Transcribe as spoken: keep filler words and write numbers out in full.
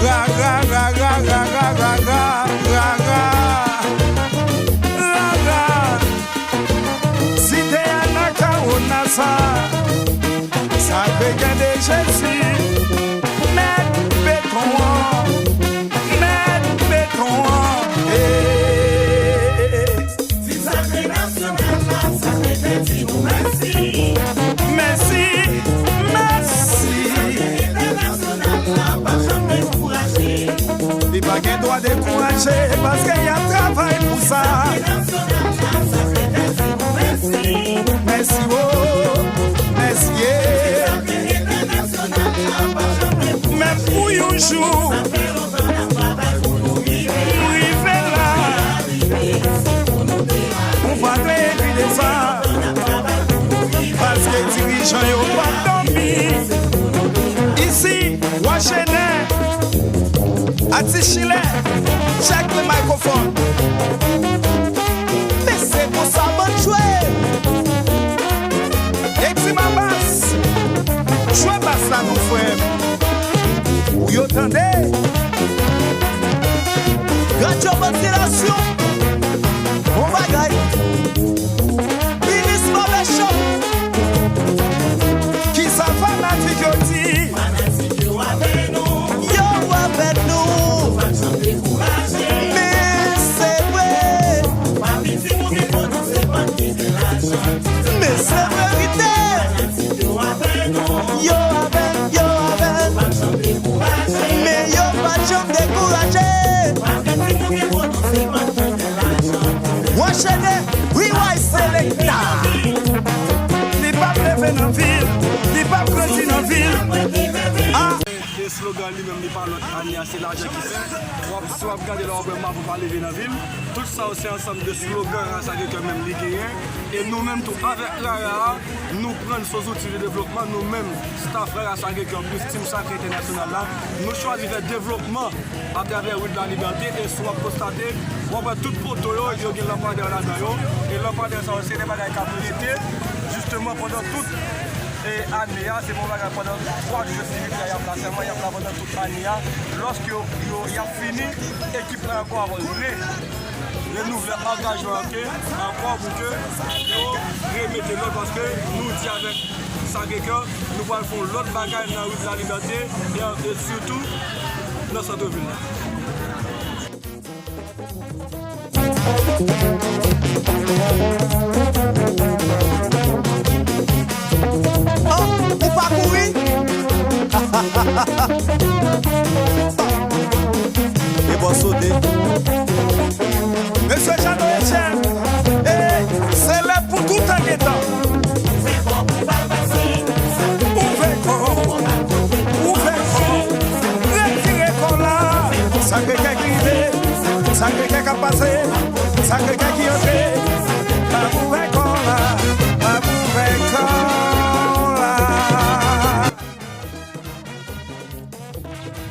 Rara, rara, rara, rara, rara, rara. Site a nan kawo nasa. Sa vle gen de Jezi. Mèt beton an. Mèt beton an. Hey. Ti sakre nasyonal la, sa fè te di nou mèsi. Mèsi, mèsi. Ti sakre entènasyonal la, pa janm dekouraje. Li pa gen dwa dekouraje, paske y ap travay pou sa. Ti sakre nasyonal la, sa fè te di nou mèsi. Mèsi, o, mèsi, ye. Ti sakre entènasyonal la, pa janm dekouraje. Menm pou yon jou. Sa fè lontan n ap travay pou nou rive. Nou rive la. Ou pa dwe epi de sa. Paske dirijan yo p ap dòmi. Isi, Washington, atis chilè, check the microphone. Men se konsa bann jwe. Exima Bass, jwe bas la non frè m. Pou yo tande. Radyo Vantilasyon. Bon bagay. Minis Barbershop. Kisa fanatik yo di? Fanatik yo avè nou. Yo avè nou. Nou pa janm dekouraje. Men se vre. Pa piti moun ki pwodui se bann ki gen lajan. Men se verite. Yo avè, yo avè. Men yo pa janm dekouraje. Washington, wi way selekta. Li p ap leve nan vil, li p ap grandi nan vil. Ah. E slogan li menm, li pa lòt, Ania, se lajan ki fè. W ap, si w ap gade la, w ap wè Mapou pa leve nan vil. Tout sa yo, se ansanm de slogan Rara Sacré-Cœur menm li genyen. E nou menm tou, avèk Rara a, nou pran l se yon zouti de devlopman. Nou menm, staff Rara Sacré-Cœur plis Team Sacré Entènasyonal la, nou chwazi fè devlopman atravè Rue de la Liberté. E si w ap konstate, w ap wè tout poto yo, yo gen lanpadè ladan yo. E lanpadè sa yo, se de bagay k ap rete, jisteman, pandan tout e ane a, se pa yon bagay pandan twa jou yo fini, y ap la sèlman, y ap la pandan tout ane a. Lòske yo, yo, y ap fini, ekip la ankò ap re, renouvle angajman an ke, ankò pou ke yo remete lòd, paske nou di avèk Sacré-Cœur, nou pral fè yon lòt bagay nan Rue de la Liberté e, e sitou nan sant vil la. Oh, ou pa kouri? E bò sote. Mesye Jeannot Etienne, eh, se lè pou toutan gentan. Ouvè kò w, ouvè kò w, retire kò w la. Sacré-Cœur k rive, Sacré-Cœur k ap pase.